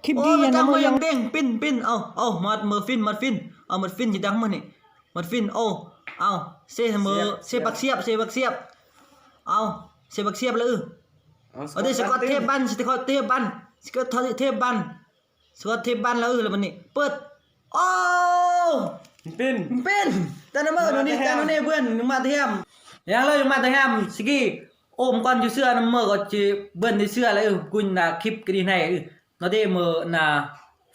ຄລິບດີ ໂອ້ຍ ຢ່ານຳ ມາຈັບມື ເມືອ ຢ່າງເດ້ງ ປິ່ນ ປິ່ນ ເອົາ ເອົາ ມາດມື ຟິນ ມາດ ຟິນ ເອົາ ມາດ ຟິນ ຊິດັງມື້ນີ້ ມາດ ຟິນ ໂອ້ ເອົາ ເຊ ໃຫ້ມື ເຊ ປາກສຽບ ເຊ ປາກສຽບ ເອົາ ເຊ ປາກສຽບລະ ເອີ ເອົາ ເອົາເດ້ ສະກອດເທບບັນ ສະກອດເທບບັນ ສະກອດເທບບັນ ສະກອດເທບບັນລະ ເອີ ລະບັດນີ້ ເປີດ ໂອ້ ມັນປິ່ນ ມັນປິ່ນ ຕານະເມີ ໂນນີ້ ຕານະເນ ເພື່ອນ ມາແທມ ຢ່າງລະ ມາແທມ ສະກີ ໂອ້ມກ່ອນ ຢູ່ເສື້ອນຳເມີ ກໍຊິເບິ່ນໃນເສື້ອລະ ເອີ ກຸນນະ ຄລິບກະດີໃນ ເອີ ເນາະເດ ເມີນະ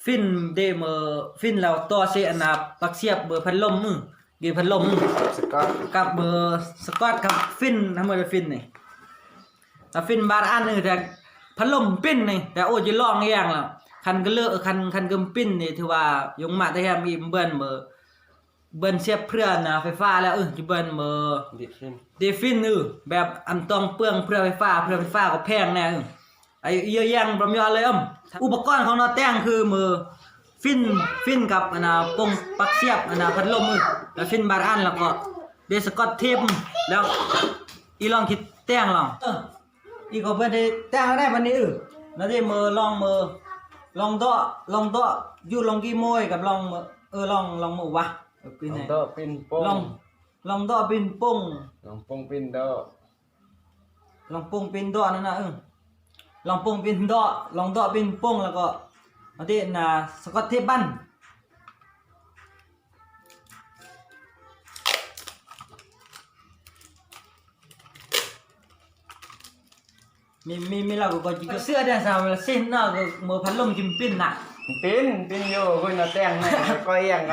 ຟິນເດ ເມີຟິນ ແລ້ວຕໍ່ເຊ ອັນນະ ປັກສຽບ ເບີພັດລົມ ເອີ ເກພັດລົມ ສະກອດ ກັບເບີສະກອດ ກັບຟິນ ທຳເມີດາຟິນນີ້ ລະຟິນບາດອັນ ເອີ ແຕ່ພັດລົມປິ່ນນີ້ ແຕ່ໂອ້ ຈະລອງຢ່າງລະ ຄັນກະເລີ ຄັນ ຄັນກຶມປິ່ນນີ້ ຖືວ່າຍົງມາແຕ່ແຮມອີ່ມເບິ່ນ ເບີ ເບິ່ນສຽບເພື່ອນະໄຟຟ້າແລ້ວ ເອີ ຈະເບິ່ນເມີ ເດຟິນ ເດຟິນ ເອີ ແບບອັນຕ້ອງເປືອງເພື່ອໄຟຟ້າ ເພື່ອໄຟຟ້າກໍແພງແນ່ ເອີ ໄອ້ເອີ ຢ່າງບຳຍອດເລີຍ ອືມ ອຸປະກອນຂອງນາແຕ່ງຄືເມີ ຟິນ ຟິນກັບອັນນາ ປົງປັກສຽບ ອັນນາ ພັດລົມ ເອີ ແລ້ວຟິນບາດອັນ ແລ້ວກໍເດສະກອດເທບ ແລ້ວອີລອງຄິດແຕ່ງລອງ ເອີ ອີກໍເພິ່ນໄດ້ແຕ່ງແລ້ວໄດ໋ບັດນີ້ ເອີ ນາເດ ເມີລອງເມີ ລອງເດາະ ລອງເດາະ ຢູ່ລອງກີໂມຍກັບລອງເມີ ເອີ ລອງ ລອງເມີວະ ເອີ ປີໃນ ລອງເດາະປິ່ນປົງ ລອງ ລອງເດາະປິ່ນປົງ ລອງປົງປິ່ນເດາະ ລອງປົງປິ່ນເດາະນັ້ນນະ ເອີ ລອງປົງປິ່ນເດາະ ລອງເດາະປິ່ນປົງ ແລ້ວກໍ ເອົາເດ ນາ ສະກອດເທບບັນ ມີ ມີ ມີລາວກໍ ກໍເຊື່ອແດ່ຊະ ເວລາຊິນເນາະ ກໍເມີພັດລົມກິນປິ່ນນະ ປິ່ນ ປິ່ນຢູ່ ຄຸນນະແຕ່ງໃຫ້ ກໍອຽງໄງ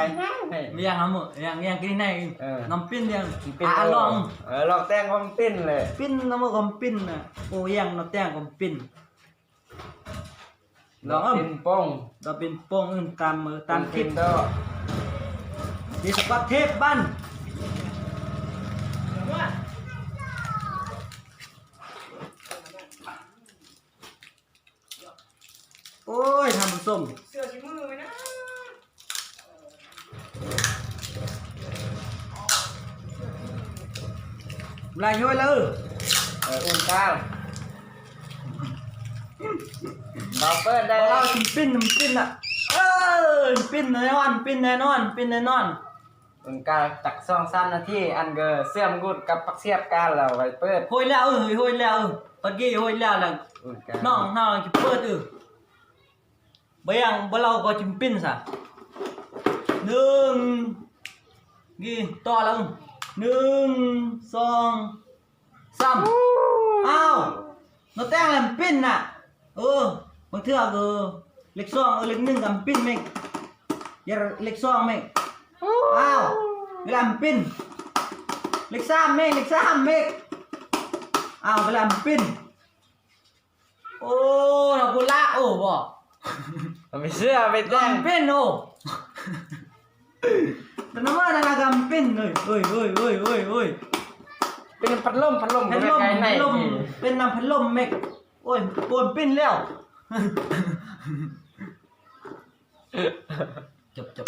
ວຽງເອົາມື້ ວຽງ ວຽງກິນໃຫ້ ເອີ ນ້ຳປິ່ນວຽງ ອາ ລອງ ເອີ ລອງແຕ່ງຄວາມປິ່ນແຫຼະ ປິ່ນນະ ເມີຄວາມປິ່ນນະ ໂອ້ ວຽງນະແຕ່ງຄວາມປິ່ນ ລອງ ເປັນໂປ່ງ ກໍເປັນໂປ່ງ ຕາມ ເອີ ຕາມຄລິບ ເປັນດອກ ມີສະກອດເທບບັນ ໂອ້ຍ ທ່ານຜູ້ຊົມ ເສື້ອຊິມືໄວ້ນະ ລາຍຫ້ວຍເລີ ເອີ ອຸ່ນກາງ ບໍ່ເປີດໄດ້ ລາວຊິປິ່ນ ມັນປິ່ນລະ ເອີ ປິ່ນແນ່ນອນ ປິ່ນແນ່ນອນ ປິ່ນແນ່ນອນ ອຸ່ນກາງຈັກສອງສາມນາທີ ອັນກໍເຊື່ອມກຸດກັບປັກສຽບການແລ້ວໄວ້ເປີດ ຫ້ວຍແລ້ວ ເອີ ຫ້ວຍແລ້ວ ເອີ ປັດກີ້ຫ້ວຍແລ້ວລະ ອຸ່ນກາງ ນ້ອງ ນ້ອງຊິເປີດ ເອີ ບໍ່ຍັງ ບໍ່ເລົ່າກໍຈິມປິ່ນຊະ ໜຶ່ງ ນີ້ຕໍ່ແລ້ວ ໜຶ່ງ ສອງ ສາມ ອ້າວ ນະແຕ່ງແລ້ວມັນປິ່ນນະ ເອີ ບາງເທື່ອກໍເລກສອງ ເອີ ເລກໜຶ່ງກໍມັນປິ່ນເມກ ຢ່າເລກສອງເມກ ອ້າວ ເວລາມັນປິ່ນ ເລກສາມເມກ ເລກສາມເມກ ອ້າວ ເວລາມັນປິ່ນ ໂອ້ ນະກູລາ ໂອ້ ບໍ່ ມັນມີເສື້ອໄປແຕ່ງ ເປັນໂອ້ ຕະນະມານະນະກຳເປັນເອີຍ ເອີຍ ເປັນພັດລົມ ພັດລົມ ພັດລົມ ເປັນນຳພັດລົມແມັກ ໂອ້ຍ ໂປນເປັນແລ້ວ ຈົບ ຈົບ.